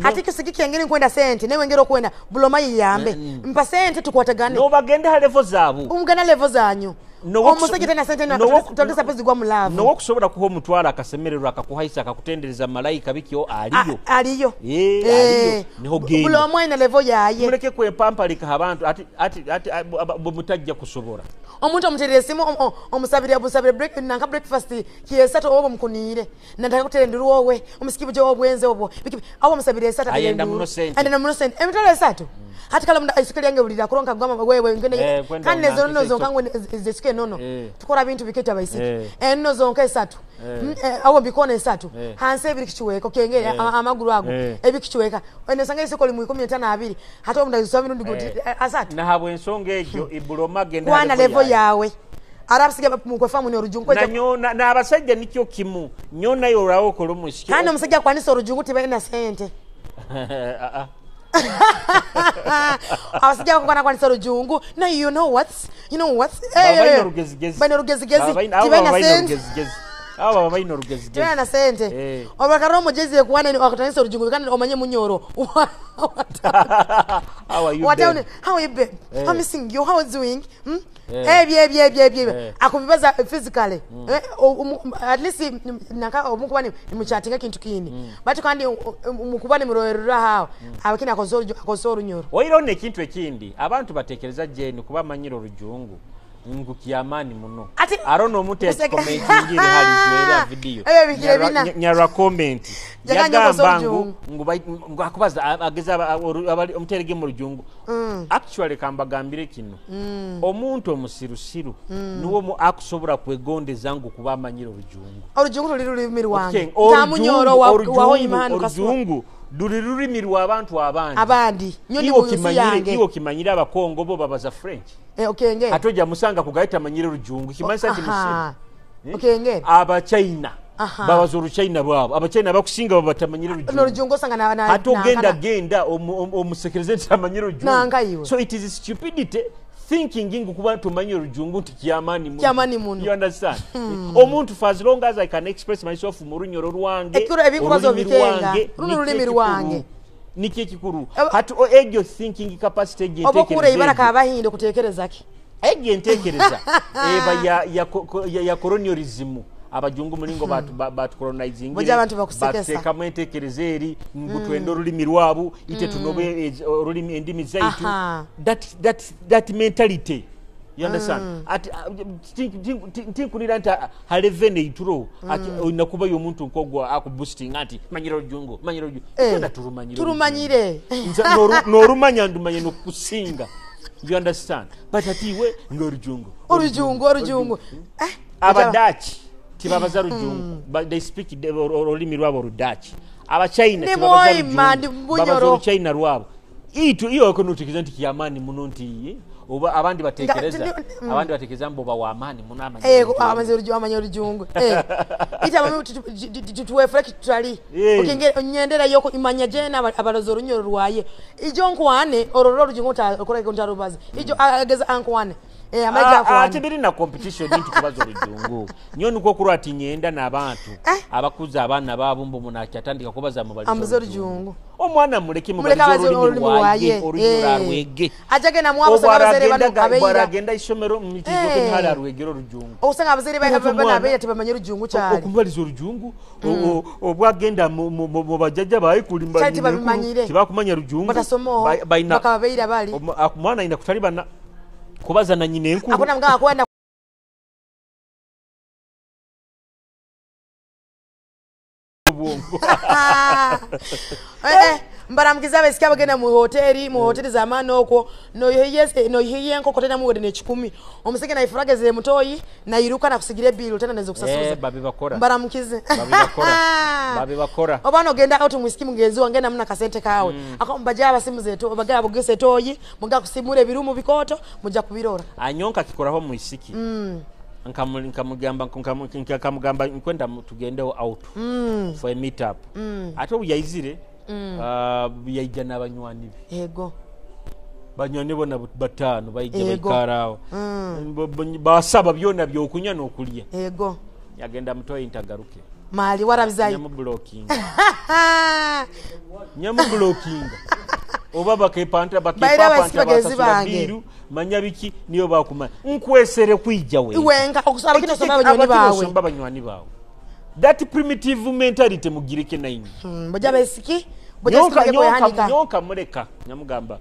Ati kisiki kyengeri nkwenda sente. Newe ngero kwenda buloma yiyambe. Mpa sente tukwatagane. No bagenda ha level zaabwe. Umugana level zanyu. No Omusajja tena sente na tondesa pezi gwa mulavu. No okusobola kuha omutwalo akasemererwa akakuhaisa akakutendereza malayika bikyo aliyo. Aliyo. Aliyo. Niho genda. Buli omu alina level yaye. Muleke kwepampalika abantu ati, ati, ati, bwe mutajja kusobola. Omuntu omuterere esimu, omusabire, omusabire break, nanka breakfast kiesatu obo mukuniire. Nataka kutera enduru wowe, omusiki buje obwenze obwo. Biki, abo omusabire esatu atera Ayenda enduru. muno sente. Ayenda muno sente. Emitwalo esatu. Hati kala munda isukari yange bulira kuronka kugamba wewe ngende. Kwenda Kandi nezo unanke nno zonka secho. ngwe zesike nono. Tukora bintu biketa baisiki. Enno zonka esatu. Awo mbikona esatu. Hansi ebiri kichweka, okengere, amagulu ago. Ebi kichweka. Eno sanga isoko limu ikumi na tano abiri. Hata omunda ziswa mirundi asatu. Na habwe ensonga egyo, ibuloma agenda Kwana level level yawe. yawe. Arabsiga mu kwefamu ni orujungu Na nyo, na, na abasajja nikyo kimu. Nyo nayo olawo okola omusiki. Kandi omusajja akwanisa orujungu tibalina sente. Abasajja bakukwana kwanisa orujungu. No, you know what? You know what? Baba balina olugezigezi. Balina olugezigezi. Baba balina, abo Tibalina baba balina sente. olugezigezi. Abo baba balina olugezigezi. Tibalina sente. Obakara omugezi ekuwana ni akatanisa orujungu kandi omanye munyoro. How are you, What babe? how are you, babe? I'm missing you. How are you doing? Ebye, ebye, ebye, ebye. Akubibaza physically. At least naka omukuba ni muchatinga kintu kindi. But kandi mukuba ni muroerera hao. Abakina akozo orunyoro. Oiro ne kintu ekindi. Abantu batekereza Jane kuba amanyira orujungu. Ngu kiamani muno. Ati Arono omuntu Useke. yakikomentingire hali jwera video. Ebyo bikire bina. Nyarwa comment. Jaganya Yagamba okozo orujungu. ngu akubaza, ageza abali omuterege mu rujungu. Actually kambagambire kino. Omuntu omusirusiru niwo mu akusobola kwegondeza ngu kuba amanyira orujungu. Orujungu luli lulimi lwange. Okay, Ntamunyoro wa imani kaswa. Orujungu luli lulimi lw'abantu abandi. Abandi. Nyo ni Iwo mu nsi yange. iwo kimanyire abakongo bo babaza French. Okenge. Ate ojja musanga kugaita amanyire orujungu. Kimanyisa nti musiru. Okenge. Abachina. Babaza oruchina bwabo. Abachina bakusinga baba batamanyire orujungu. No rujungu osanga na Ate ogenda nankana. genda omusekereze nti amanyire orujungu. Nanka iwe. So it is stupidity Thinking ngu kuba tumanye orujungu nti kyamaani muno. Kyamaani muno. You understand? Omuntu, for as long as I can express myself mu runyoro rwange, Ekiro ebinkubazo olulimi bitenga. rwange, Runo nikyo olulimi ekikuru. Rwange. Nikyo ekikuru. Hati egyo thinking capacity, egyo Oba okura enteekereza ibara egyo. Kabahinde okutekereza ki? Egyo enteekereza eba ya colonialism. Abajungu mulingo batucolonizingire, Bujja abantu bakusekesa. batuteekamu enteekereza eri ngu twende olulimi lwabu, ite tunobe olulimi, endimi zaitu. That mentality, you understand? Ati tinkunira nti halevene ituro ati olina kubayo omuntu nkogwo akuboostinga nti manyire olujungu, manyire olujungu. Twena turumanyire. Turumanyire. Nze n'orumanya ndumanye nokusinga, you understand? But ati iwe ng'olujungu. Orujungu, orujungu. Eh, Abadachi tibabaza rujungu, but they speak olulimi lwabo Orudachi. Abachina Ndi tibabaza Mwoima, ndi rujungu, babaza Bunyoro. Oruchina lwabo. Itu iyo kunutekereza nti kyamaani muno nti oba abandi batekereza abandi batekereza mbu bawamaani muno amanya Ego. olujungu. Amaze orujungu, amanya orujungu. Eh. Ita abamu tuwefure tutali. Okenge nyendera yoko imanya jena abalozo orunyoro rwaye. Ijo nkwane ororo orujungu ta okora ntarubaza. Ijo ageza ankwane. Eh, amaja ankwane. Tebiri na competition nti kubaza olujungu. Nyo nikwo kurwa ati nyenda n'abantu abakuza abaana baabo mbu munakyatandika kubaza mubalize Amuze orujungu. Omwana muleke Muleke mubalize abaze olulimi olulimi lwaye, lwaye. olunyoro arwege. Ajage na mwabo sanga abazere bano abeira. Bwaragenda isomero mitizoke ntihali arwegere olujungu. Osanga abazere Omuntu bano omwana- abeira tebamanye orujungu cyane. Okumubaliza olujungu, obwagenda mu bajjajja bawe kulimba Kyali tebabimanyire. Tibakumanya rujungu. Batasomoho bakaba beira bali. Omwana ayina kutalibana kubaza na nyina enkulu. Akuna muganga akwenda. Obwongo. Eh, eh, mbaramukiza abesika abagenda mu hoteli z'amaani okwo noyihiye enkoko tena muwede n'ekikumi omusege naifurageze mutoyi nairuka nakusigira ebiru tena neza okusasuza. Eh, babibakora. Mbaramukize. Babibakora. Babibakora. Oba nogenda out mwisiki mugenzi wange namuna kasente kawe ako mbaja abasimu zetu baga abogese etoyi muga kusimura ebirumu bikoto mujja kubirora. Anyonka kikoraho mwisiki, nkamugamba nkwenda tugendeho out for a meet up. Ate obu yaizire, yaija n'abanywani be. Banywani bona bataano baija, baikarawo. Basaba byona byokunywa n'okulya. Yagenda mutoyi ntagaruke. Mali warabizayo. Nyamublockinga, nyamublockinga oba bakepanta. Baira abasiki Bakepapanta bagenzi basasula bange. Biru manya biki niyo bakumanya nkwesere kwijja wenka. Iwenka okusaba abakina osoma abanywani bawe. Osomba abanywani bawe. That primitive mentality mugireke naini. Bajja besiki bajja Nyonka siki nyonka kwehanika. Nyonka muleka nyamugamba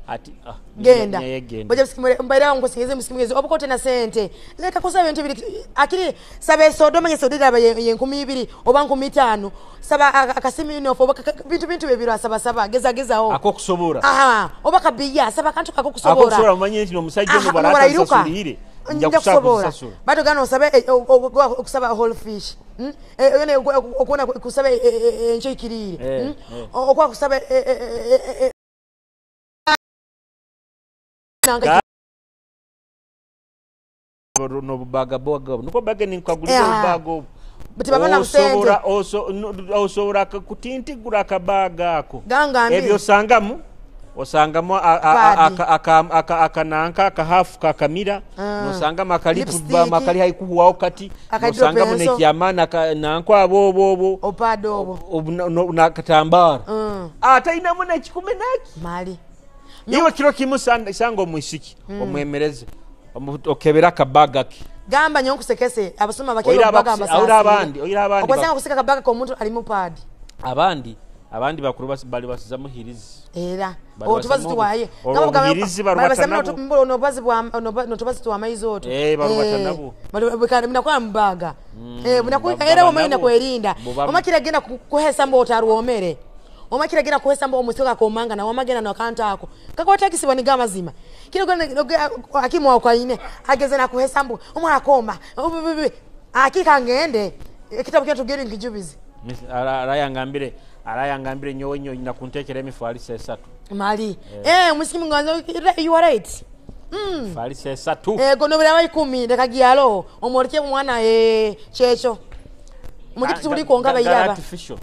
ati Genda. Genda. Bajja bisiki mbaira nkusingeze musiki mugezi obukote na sente leka kusaba ebintu biri akiri saba esodo manye sodo iraba ye 2000 oba 5000 saba akasiminofu oba bintu bintu bebiro asaba saba geza gezaho. Akokusobola. Aha, oba kabiya saba kantu kakokusobola. Akokusobola omanye nti omusajja ono Bwarairuka. bw'alatasasulire nja Nja kusobola kusobola. kusasula. Batogana osabe okusaba whole fish. Yone okuona kusaba encho ikirire. Okwa kusaba nanga. Nobubaga bwaga niko baga ninkagulira obubaga obwo. But babona busente. Osobola kutintigula akabaga ako. Gangambye. Ebyo osangamu Padi. Akananka akahafu kakamira, nosangamu Lipstick. akali haikuhuwaho kati, Akahydro nosangamu pencil. nekyamaani nanko abo obwo obwo Opado obwo. Nakatambara atainamu nekikumi naki. Mali. Iwe kiro kimu sanga omwisiki omwemereze okebera akabaga ke. Gamba nyo nkusekese abasoma bakero Oira baga oira abandi, oira abandi okwasanga kusika kabaga ko omuntu alimu padi. Abandi bakuru bali basizamu hirizi. Era Bali otubazi basamu tuwaye. Olwo obuhirizi barubata nabo. Nobazi bwa notubazi tuwa maizo oto. Eh, barubata nabo. Binakuwa mbaga eh binakuwa era baba omanyi nabo. nakwerinda. Omakira genda kuhesa mbo otaruomere omakira genda kuhesa mbo omusika komanga na wamagenda nakanta ako kakwatakisibwa ni gamazima kino akimwa kwaine ageze na kuhesa mbo omwana koma akika ngende ekitabo kyo tugere nkijubizi. Arayangambire nyowe nyo nakuntekera emifaliso 3. Mali eh musiki munganzo, you are right. Mifaliso 3. Ego nobera 10 leka gyalo omwoleke omwana eh checho mukitu tuli konka bayiraba. Artificial.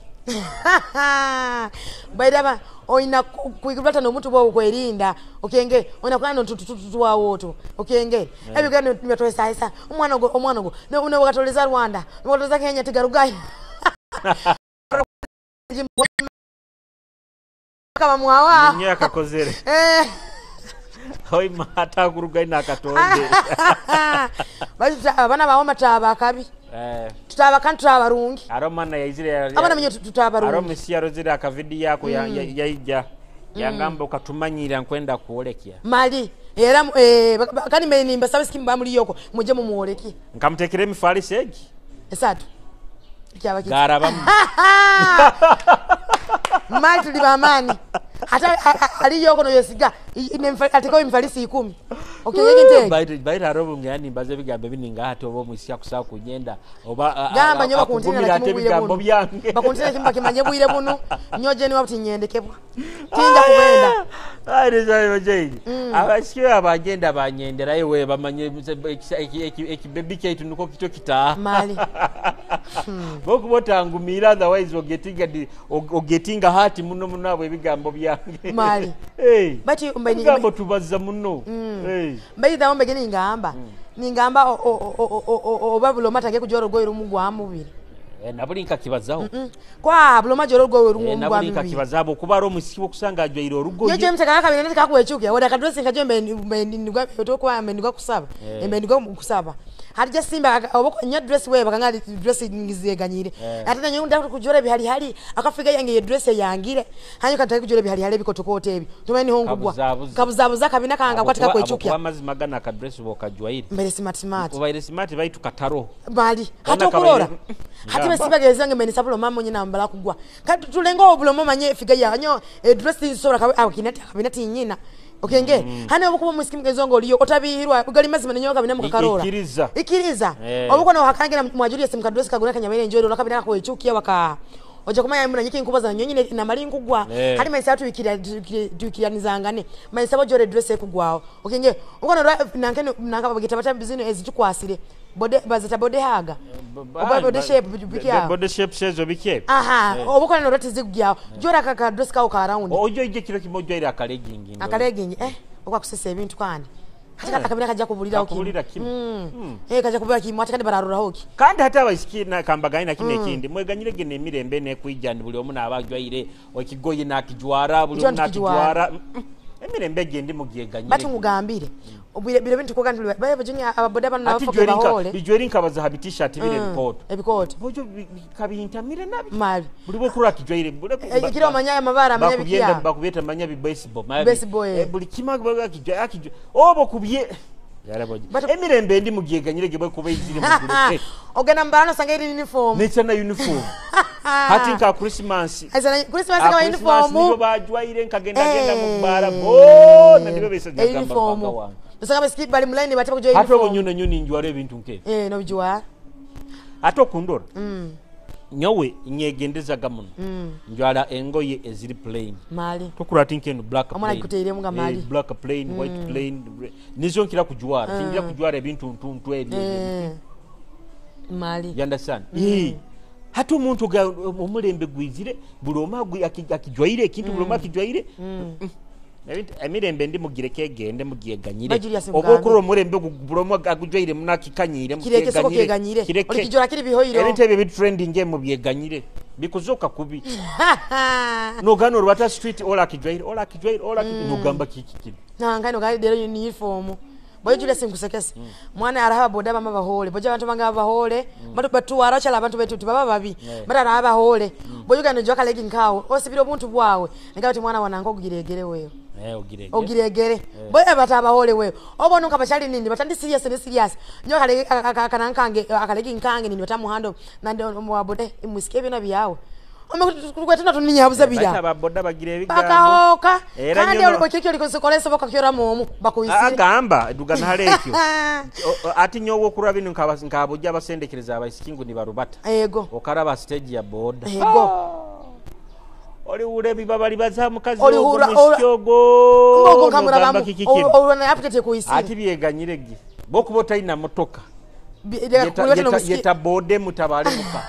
Bairaba oina kuigulata n'omuntu bwawe kwerinda okenge oina kwana ntututwawo otwo okenge ebigano nibatwesa omwana ogo omwana ogo ne wakatoleza Rwanda wakatoleza Kenya tigarugayo kama mwawa ninyo akakozere hoi mata kurugayo nakatonde bali abana bawo mataba akabi tutaba kandi tutabarungi aromana yaizire abana menye tutabarungi aromisi yarozire akavidi yako yaija yangamba ukatumanyira nkwenda kuolekya mali era kandi meni mbasabe sikimu bamuli yoko muje mumuoleki nkamutekere emifalisi egi esatu kyaba kitu garabamu mali tuli bamani hata ali yoko no yesiga ateko emifalisi 10 okay yeginte baita arobu ngani mbaze bigambo bininga hati oba omusya kusa kunyenda oba gamba nyoba kuntina kimu byange bakuntina kimu bakimanye bwire buno nyoje ni wabuti nyendekebwa tinja kubenda ari zayo abasiyo abagenda banyenderayo we bamanye ekibebi kyaitu nuko kito kitaa mali bokubota ngumira otherwise ogetinga hati muno muno abo ebigambo byange mali hey bati bigambo tubaza muno mbaita ombe geni ngamba ningamba oba buloma tage kujora goyo rumugwa mubiri nabuli nkakibazaho kwa buloma joro goyo rumugwa mubiri nabuli nkakibazaho kuba ro musikibo kusanga ajwaire orugo nyeje mtaka kabiri nati kakuwechukia wada kadressing kajo mbe ndigwa otokwa mbe ndigwa kusaba mbe ndigwa kusaba hatija simba oboko nya dress we bakanga dress ngizeganyire ate nanyo nda kujora bihali hali akafika yange ye dress yangire hanyo kataki kujora bihali hali bikotokote ebi tumani hongugwa kabuzabuza kabina kanga kwatika kwechukia kwa mazima gana ka dress bokajwaire mbere smart smart obaire smart baitu kataro bali hata okurora hati besibageza nge meni sabulo mama nyina mbala kugwa kati tulenga obulo mama nye figa yanyo dress nsobola akinati kabinati nyina okenge hane obukuba musikimu kezongo oliyo otabihirwa ugali mazima nenyoka kabina mukakarora ikiriza ikiriza obuko no hakangira mwajuri yese mukadress kaguna kanyabere njoro lakabina kwechukia waka oja kumanya muna nyiki nkubaza nyonyi na mali nkugwa hali maisa tuikiranizangane maisa bojore dress ekugwao okenge uko no nanke nanka bagita bata bizino ezitukwasire bode bazita bode haga oba bode shape bikia bode shape sezo bikie aha obuko no rati zigya jora kaka dress kawo ka round ojo ije kiro kimojo ira akalegging akalegging okwa kusesa ebintu kandi hata akabira kaja kubulira okubulira kimu kaja kubulira kimu hata kandi bararura hoki kandi hata abaisiki na kambagaina kine kindi mweganyire gene emirembe ne kwijja buli omu nabajwaire okigoye nakijwara buli omu nakijwara emirembe gyendi mugyeganyire batu ngugambire bire bintu koga nti baye bajunya ababoda bano nabafoke bahole bijweri nkabaza ha t-shirt bire bikoto ebikoto bojo kabintamire nabi mali buli bokura kijwaire kiro manya amabara manya bikiya bakubiyeta manya bi baseball baseball buli kima kijwa akijwa obo kubye emirembe ndi mugyeganyire gebwe kuba izire mugureke ogenda mbarano sanga iri uniform nechana uniform hati nka Christmas azana Christmas ka uniform nibo bajwaire nkagenda genda mu bara bona nibo besa gamba wange usanga basiki bali mulaini bataka kujwa uniform hata obonyona nyoni njwara ebintu nke no bijwa ate okundora nyowe nyegendezaga muno njwala engoye eziri plain mali tokura tinkenu black plain omwana kuteiremu nga mali black plain white plain nizo nkira kujwara tingira kujwara ebintu ntuntu ebyo mali you understand hata omuntu omulembe gwizire buli omu akijwaire ekintu buli omu akijwaire emirembe ndi mugireke egende mugyeganyire oba okurora omulembe buli omu agujwaire munakikanyire mukyeganyire olikijora kiri bihoiro ebintu ebyo bitrending mubyeganyire bikuzuka kubi nogana orubata street ola akijwaire ola akijwaire ola nogamba kiki kino nanga nogamba dero uniform boyo Julius nkusekese mwana arahaba boda bama bahole boja abantu banga bahole batu batuwara chala abantu betu tibaba babi mara arahaba bahole boyo gano joka legi nkawo osibira obuntu bwawe ngati mwana wanango ogiregere wewe ogiregere boya bataba hole wewe obono nkabachali nini batandi serious ne serious nyo akanankange akalegi nkange nini batamuhando nande mwabode musike byona byawe kwetena tuninya habuza bila bataba boda bagire ebigambo bakahoka kandi olikokyo likosokolesa bakakyora mumu bakuisire agamba dugana halekyo ati nyowo kurwa binu nkabujja abasendekereza abaisikingu ni barubata ego okaraba stage ya boda ego oli ule bibabali baza mukazi oli ogo ngamura bamu olwana update kuisire ati byeganyire gi bokuba otalina motoka Yeta bode mutabale muka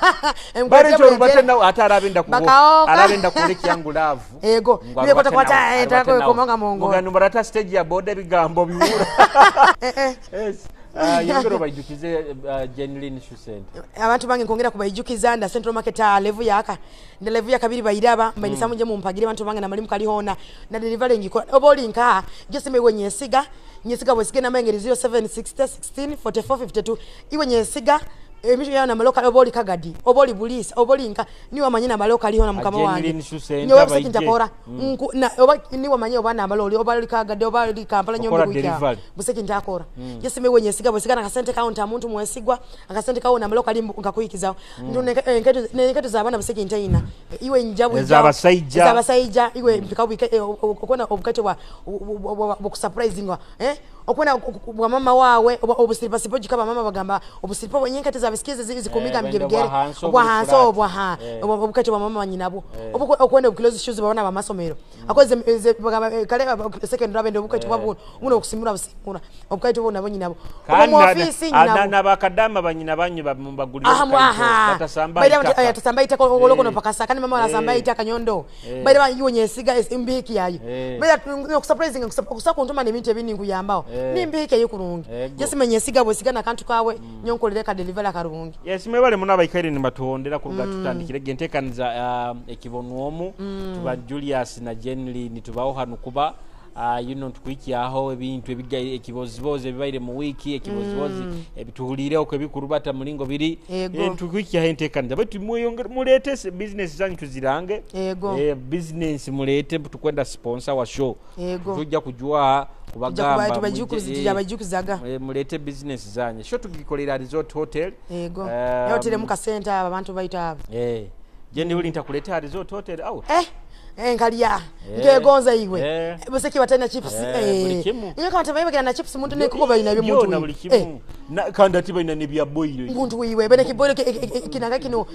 barejo rubatena atarabenda kubo arabenda kuleki yangu love ego nibe kwata etako komonga mongo mugano barata stage ya bode bigambo biwura. Yes. Yongero bayijukize Jenlyn Shoe Center. Abantu bange nkongera kubayijukiza nda Central Market level yaka nda level ya kabiri bayiraba mbayisa muje mumpagire abantu bange na malimu kalihona na delivery ngiko oboli nka jose iwe nyesiga nyesiga bwesige na mengeri 0760 16 44 52 iwe nyesiga emisho ya na maloka oboli kagadi oboli bulisa oboli nka niwa manyina maloka aliho na mukama wange nyowe busiki ntakora na oba niwa manye oba na maloli obali kagadi obali Kampala nyombe kuika busiki ntakora Yesu mewe nyesiga bwesiga na kasente counter muntu mwesigwa akasente kawo na maloka ali ngakuikiza nketo za abana busiki ntaina iwe njabu zabasaija iwe mpika okona obukate bwa okusurprising okona bwa mama wawe obusiripa sipoji kaba mama bagamba obusiripa bwenyenkate za bisikize zikumiga mgebigere obwa hanso obwa ha obukate bwa mama nyinabo okwenda obukilozi shoes babana bamasomero akoze bagamba kale second rabende obukate bwa buno okusimura busimura obukate bwo nabo nyinabo omu office nyinabo na bakadama banyina banyu babagulira batasamba itaka batasamba itaka oloko no pakasa kandi mama arasamba itaka nyondo baire banyiwe nyesiga imbiki yayo baire okusurprising okusakuntuma nebintu ebindi nkuyambao nimbike yukurungi Yesu menyesiga bwesiga na kantu kawe nyonkolere ka deliver karungi. Yes mwebale muna abaikaire ni batuhondera kuruga tutandikire gentekaniza ekibonwomu tuba Julius na Jenlyn tubaho hanu kuba you know tukwikyaho ebintu ebigaye ekibozibozi ebibaire mu wiki ekibozibozi ebituhulire okwe bikurubata mulingo biri tukwikyaho entekaniza baitu mulete business zanyu tuzirange business mulete tukwenda sponsor wa show tujja kujua kubagamba tubajukuzaga mulete business zanyu show tugikolera Resort Hotel yego hotel muka center abantu baita abo Jenny uli ntakuleta Resort Hotel out nkalia nkegonza iwe buseki batana chips nyo kama tabaye na chips muntu ne kuko bayina bimuntu na buli kimu kandi ati bayina ne bya boilo muntu wiwe bene kiboilo kinanga kino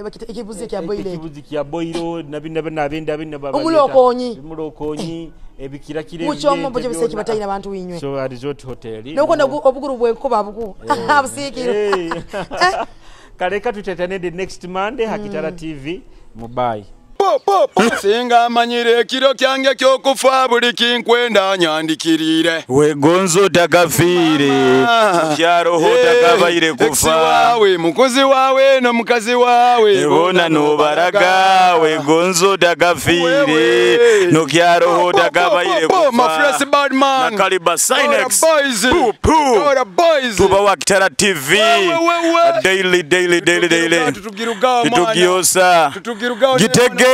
bakita ekibuzi kya boilo ekibuzi kya boilo nabina nabenda bina baba umulokonyi ebikira kire muchomo boje buseki batayina abantu winywe so Resort Hotel nokona obuguru bwenko babuku busikiro kaleka tutetane the next Monday Hakitara TV mubai. Singa amanyire ekiro kyange kyokufa buli kinkwenda nyandikirire wegonzo tagafiire kyaroho tagabaire kufa wawe mukozi wawe no mukazi wawe ebona nobaraga wegonzo tagafiire no kyaroho tagabaire kufa my fresh bad man na Kaliba Sinex boys tuba Hakitara TV daily daily daily daily tutugiosa gitege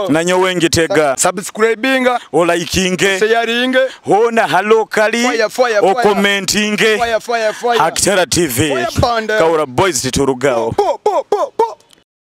nanyowe ngitega subscribinga olikinge sharinge hona halokali okomentinge fire. Hakitara TV Fire Kaura boys titurugao. Po.